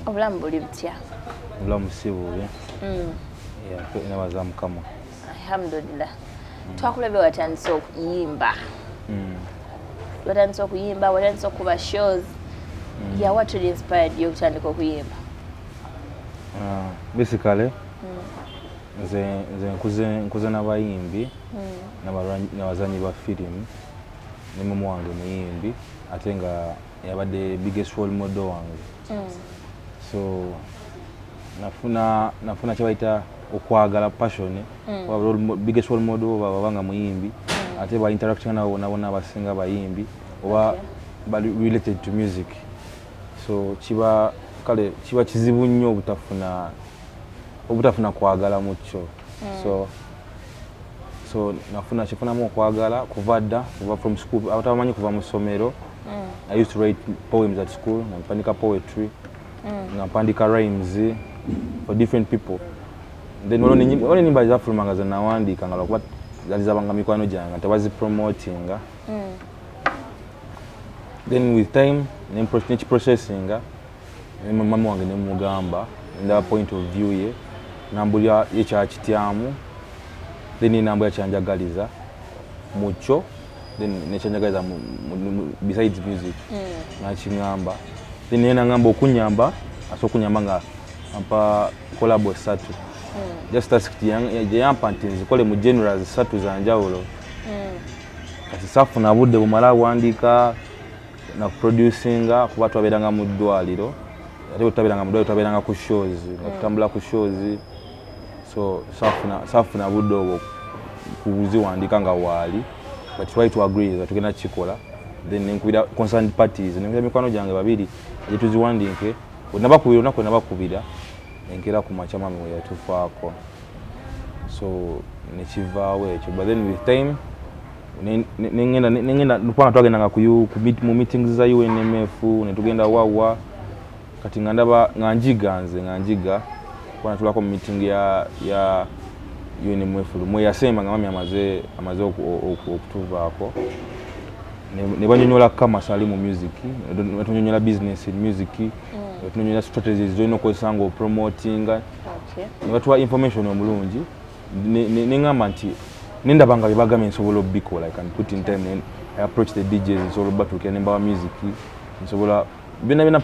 Obulamu buli butya? Obulamu si bubi. Yeah, nebaza Mukama. Alhamdulillah. Twakulabye watandise okuyimba. Watandise okuyimba, watandise okuba shows. Yeah, what really inspired you okutandika okuyimba? Basically nze nkuze n'abayimbi n'abazanyi ba firimu, ne mama wange muyimbi, ate nga yabadde biggest role model wange. So nafuna kyebayita okwagala, passion. Oba biggest role model oba baba nga muyimbi, ate ba interacting nabo bonna bonna abasinga bayimbi oba bali related to music. So kiba kale kiba kizibu nnyo obutafuna kwagala mu kyo. So nafuna kifunamu okwagala kuva dda, kuva from school, abatabamanyi, kuva mu ssomero. I used to write poems at school, nga mpandika poetry, nga mpandika rhymes for different people. Then waliwo n'ennyimba zafulumanga ze nawandiika nga lwakuba zali zabanga mikwano gyange nga tebazipromotinga. Then with time nekiprocessinga, ne mama wange nemugamba, ndaba point of view ye, nambulya ye kyakityamu, then ye nambulya kyanjagaliza mukyo, then nekyanjagaliza besides music nakiŋŋamba. Then naye naŋŋamba okunyamba, asobola okunyamba nga ampa collabo ssatu. Just task gye yampa nti nzikole mu genres ssatu za njawulo. Kati saafuna budde bumala wandiika na producinga kuba twabeeranga mu ddwaliro, ate bwe tutabeeranga mu ddwaliro twabeeranga ku shows, nga tutambula ku shows. So saafuna budde obwo kuziwandiika nga waali, but try to agree that tugenda kukikola. Then nenkubira concerned parties, nenkubira mikwano gyange babiri gye tuziwandiike. Nabakubira olunaku nabakubira enkeera ku makya mami we yatufaako, so nekivaawo ekyo. But then with time nengenda kubanga twagendanga mu meetings za UNMF, netugenda wawa. Kati nga ndaba nga njiga, nze nga njiga kuba natulako mu meeting ya UNMF lumu eyasemba nga mami amaze okutuvaako, ne banyonyola commerce ali mu music, ne batunyonyola business in music, ne batunyonyola strategies zolina okukozesa nga opromotinga, ne batuwa information omulungi. Neŋŋamba nti nendaba nga byebagambye nsobola obikola. I can put in time. Then I approach the DJs, nsobola obatuukira nembawa music, nsobola byonna byonna,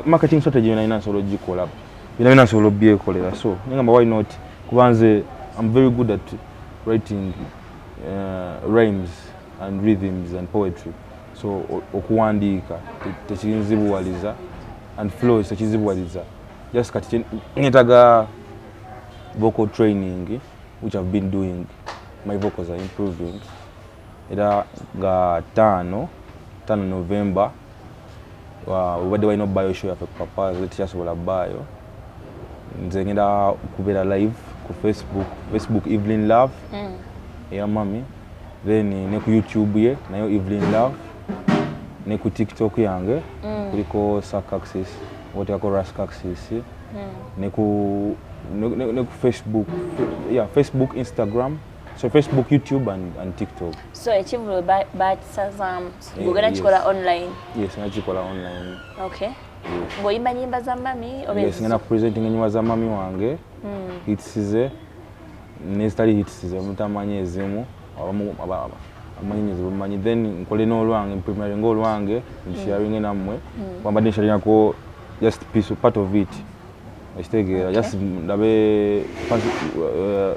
marketing strategy yonna yina nsobola ogikola, byonna byonna nsobola obyekolera. So neŋŋamba, why not? Kuba nze I'm very good at writing rhymes and rhythms and poetry. So okuwandiika tekinzibuwaliza and flows tekizibuwaliza. Just kati netaga vocal training, which I've been doing. My vocals are improving. Era nga 5 November obadde walina obbaayo show yaffe ku Papa, tekyasobola bbaayo. Nze ngenda kubeera live ku Facebook Evelyn Love eya mami, then ne ku YouTube ye nayo Evelyn Love, ne ku TikTok yange kuliko Sakaxis, oteekako Raskaxis, ne ku Facebook, yeah, Facebook, Instagram, so Facebook, YouTube and TikTok. So ekivulu bakisazaamu, ng'ogenda kikola online? Yes, nakikola online. Okay, ng'oyimba nyimba za mami oba Yes. ezizo? Ngenda kupresenting enyimba za mami wange, hits ze nezitali hits ze mutamanyi, ezimu abamu abamanyi zebamanyi. Then nkole n'olwange, mpremieringa olwange, nsharinge nammwe, kuba mbadde nsharingako just piece, part of it, ekitegeera? Just ndabe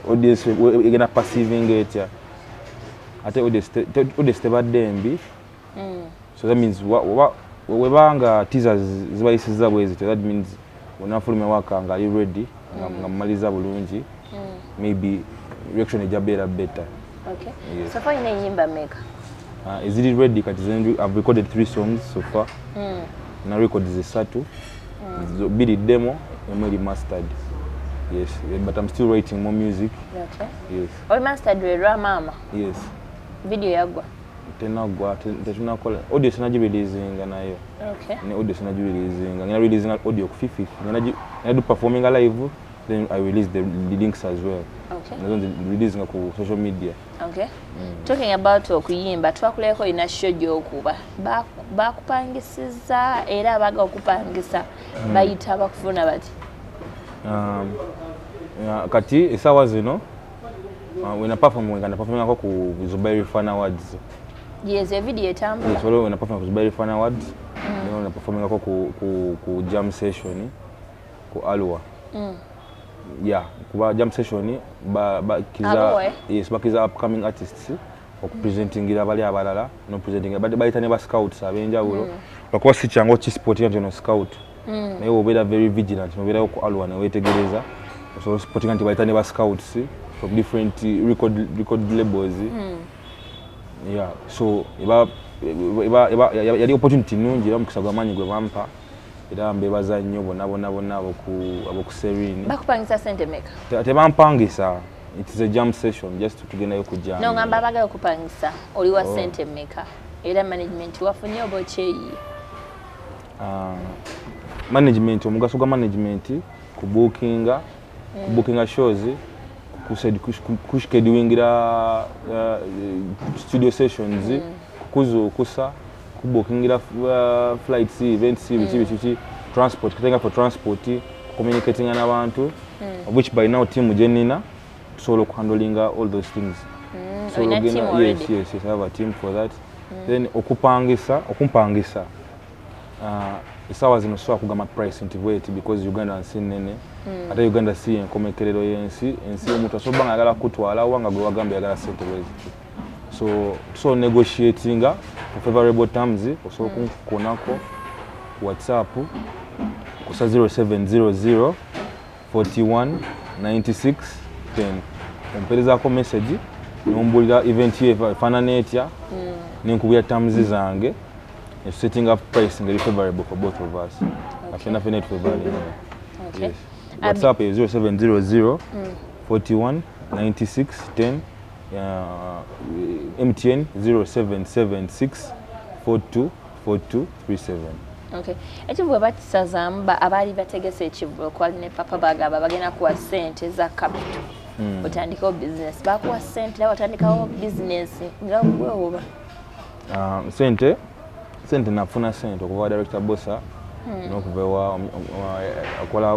audience egenda perceiving etya. Ate audience tebadde mbi. So that means webanga teasers zibayisiza bwe zityo, that means onafulumya waka nga ali ready, nga mumaliza bulungi, maybe reaction ejja beera better. Yes. So far olina ennyimba mmeka? Eziri ready kati I've recorded three songs so far. Na records zisatu. Bbiri demo, emu eri mastered. Yes, but I'm still writing more music. Yes. Oli mastered lwe lwa maama? Yes. Video yaggwa? Tenagwa, tetunakola audio, sinagireleasinga nayo. Ne audio sinagireleasinga, ngenda releasinga audio ku fifi, ngenda do performing live, then I release the links as well. Nazo releasinga ku social media. Okay. Talking about okuyimba, twakuleko olina show gy'okuba. Bakupangisiza era abaga okupangisa bayita bakufuna bati? Kati essaawa zino wena perform nga naperformingako ku Zubairi Fan Awards. Yes, evidiyo etambula. Yes, waliwo wena perform ku Zubairi Fan Awards, mm. Naperformingako ku jam session ku Alwa. Yeah, kuba jam session bakiza eh? Yes, bakiza upcoming artists okupresentingira bali abalala nopresentingira bayita ne ba scouts ab'enjawulo, lwakuba si kyangu okispotinga nti ono scout, naye obeera very vigilant nobeerayo ku Alwa neweetegereza osobola ospotinga nti bayita ne ba scouts from different record labels. Yeah, so eba yali opportunity nnungi era omukisa gw'amaanyi gwe bampa era mbebaza nnyo bonna bonna bonna aboku Serene. Bakupangisa sente meka? Tebampangisa, it is a jam session, just tugendayo ku jam. No, ngamba abagala okupangisa oli wa Oh. sente meka, era management wafunye oba okyeyiye? Management, omugaso gwa management kubookinga shows, kuschedulingira studio sessions, kukuzuukusa, kubookingira flights, events, biki biki biki, transport, kutenga for transport, communicatinga n'abantu, of which by now team gye nnina tusobola okuhandlinga all those things. So Olina team already? Yes, I have a team for that. Then okupangisa, okumpangisa, essaawa zino sobola kugamba price nti bweti because Uganda nsi nnene, ate Uganda si enkomekerero y'ensi. Ensi omuntu asobola nga ayagala kutwala wa nga gwe wagamba yagala sente bweziti, so tusobola negotiatinga for favorable terms. Osobola okunkonako ku WhatsApp kusa 0700 41 96 10, omperezaako message nombulira event ye efaanana etya, nenkubira terms zange, setting up price ngeri favorable for both of us, okay. Fena fena tufavoringa. Yes. WhatsApp is 0700 41 96 10, MTN 0776 42 42 37. Okay. Ekivu bwe bakisazaamu, abaali bategese ekivu kwali ne papa bagamba bagenda kuwa ssente za capital otandikewo business. Bakuwa ssente era watandikawo business nga gwe oba? Sente nafuna sente okuva wa director Bosa n'okuva ewa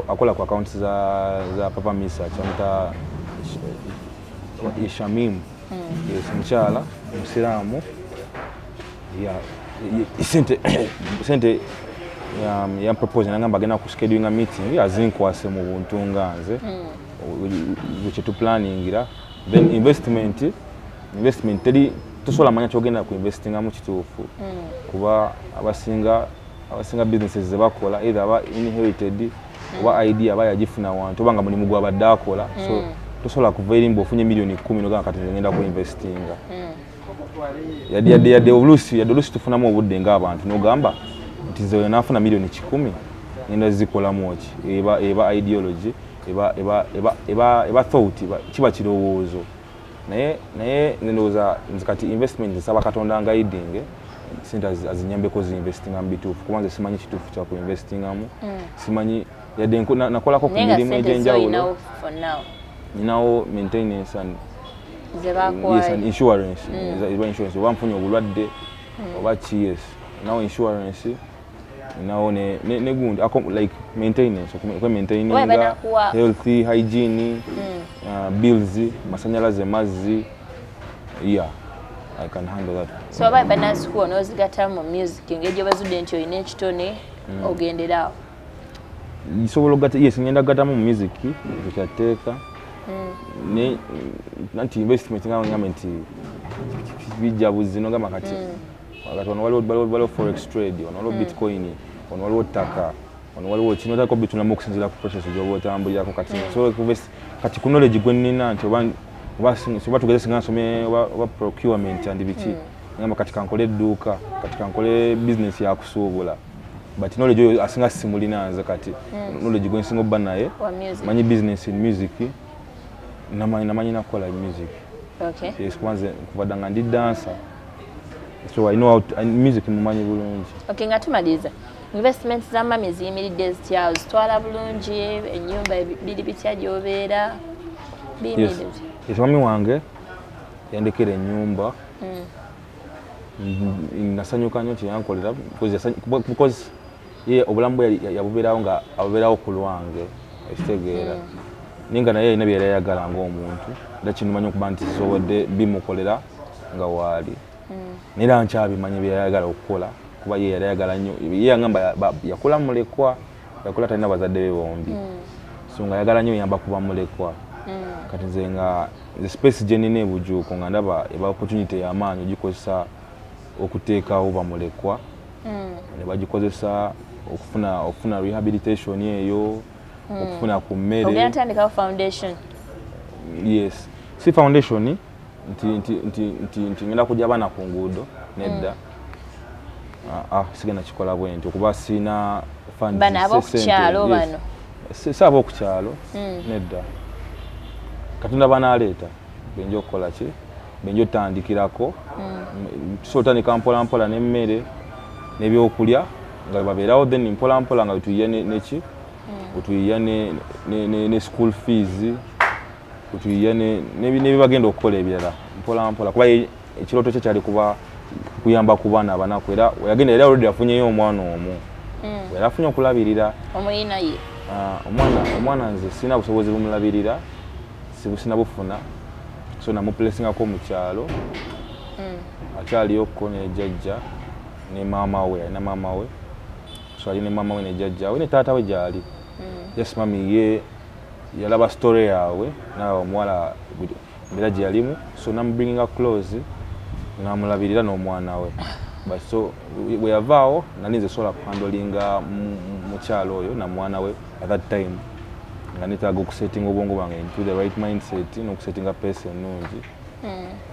akola ku accounts za Papa Misa, kyamuta Shamim. Yes, mukyala musiraamu. Yeah, sente yampropose nagamba agenda ku schedulinga meeting azinkwase mu buntu nga nze kyetuplaningira. Then investment teri, tosobola manya kyogenda ku investingamu kituufu, kuba abasinga businesses zebakola either aba inherited oba idea aba yagifuna wantu oba nga mulimu gwabadde akola. So tosobola kuva eri mbu ofunye miliyoni 10 nogamba kati nze ngenda ku investinga. Yadde oluusi tufunamu obudde ng'abantu nogamba nti nze naafuna miliyoni 100 ngenda zikolamu ki, eba ideology, eba thought, kiba kirowoozo. Naye nze ndowooza nze kati investment nsaba Katonda nguidinge sente azinyambeko zinvestinga mu bituufu, kuba nze simanyi kituufu kya kuinvestingamu, simanyi yadde nakolako ku Naye nga mirimu sente egy'enjawulo. Zolinawo for now? Ninawo maintenance and ze yes, bakuwayo? And insurance. Eba insurance oba nfunye obulwadde oba ki, yes, nawo insurance nawo ne gundi like maintenance, Oba maintaininga banakuwa- healthy hygiene, bills, masanyalaze, mazzi. Yeah, I can handle that. So aba banazikuwa n'ozigatta mu music engeri gy'obazudde nti olina ekitone, ogenderaawo? Nsobola okugata, yes, ngenda kugatamu mu music, ekyo kyatteeka. Ne nanti investment nga ngambe nti bijja buzzi nogamba kati wano waliwo forex trade, wano waliwo bitcoin, wano waliwo ttaka, wano waliwo kino, otako bitunamu okusinziira ku process gy'oba otambulirako. Kati nsobola kati ku knowledge gwe nnina nti oba tugeze singa nsomye oba procurement and biki, ngamba kati kankole edduuka, kati kankole business yakusuubula, but knowledge oyo asinga simulina nze. Kati knowledge gwe nsinga obba naye Wa music. Manyi business in music, namanyi nakukola music. Yes, kuba nze kuva dda nga ndi dancer, so I know how to, music mumanyi bulungi. Okay, nga tumaliriza, investment za mami ziyimiridde zitya? Ozitwala bulungi? Ennyumba biri bitya gy'obeera? Biyimiridde. Yes, mami wange yandekera ennyumba. Nasanyuka nnyo kyeyankolera because ye obulamu bwe yabubeerawo nga abubeerawo ku lwange, ekitegeera, naye nga naye alina byeyali ayagala ng'omuntu, era kinuma nnyo okuba nti sisobodde bimukolera nga waali, naye era nkyabimanyi byeyayagala okukola, kuba ye yali ayagala nnyo. Ye yangamba yakula mulekwa, yakula talina bazadde be bombi, so nga ayagala nnyo yamba kuba mulekwa. Kati nze nga nze space gye nina ebujuuko, nga ndaba eba opportunity y'amaanyi ogikozesa okuteekawo bamulekwa, ne bagikozesa okufuna rehabilitation eyo, okufuna ku mmere. Ogenda tandikawo foundation? Yes, si foundation nti ngenda kujja abaana ku nguudo, nedda. Ah, ah, sigenda kikola bwe nti okuba sina funds, Bano ab'okukyalo yes. bano? Si ab'okukyalo, nedda. Katonda banaaleeta benja okukola ki, benja otandikirako. Tusobola otandika mpola mpola n'emmere n'ebyokulya nga babeerawo, then mpola mpola nga wetuyiya neki, wetuyiya ne school fees, wetuyiya n'ebibagenda okukola ebirala mpola mpola, kuba ekirooto kye kyali kuba kuyamba ku baana abanaku. Era yagenda, era already afunyeyo omwana omu, yali afunye okulabirira. Omuyina ye? Ah, omwana nze sirina busobozi bumulabirira, sina bufuna, so namuplacingako mu kyalo. Akyaliyokko ne jjajja ne maama we, alina maama we, so ali ne maama we ne jjajja we ne taata we gyali. Yes, mami ye yalaba story yaabwe, nalaba omuwala embeera gye yalimu, so namubringinga close, namulabirira n'omwana we. But so bwe yavaawo, nali nze sobola kuhandlinga mukyalo oyo na mwana we at that time, nga netaaga okusettinga obwongo bwange into the right mindset n'okusettinga pace ennungi.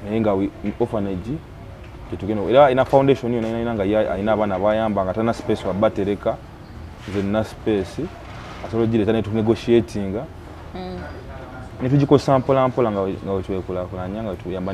Naye nga orphanage tetugenda, era ina foundation yona ina nga alina abaana bayamba nga talina space wabatereka. Nze nina space, asobola ogireeta netunegotiatinga, netugikozesa mpola mpola nga wetwekulakulanya, nga wetuyamba.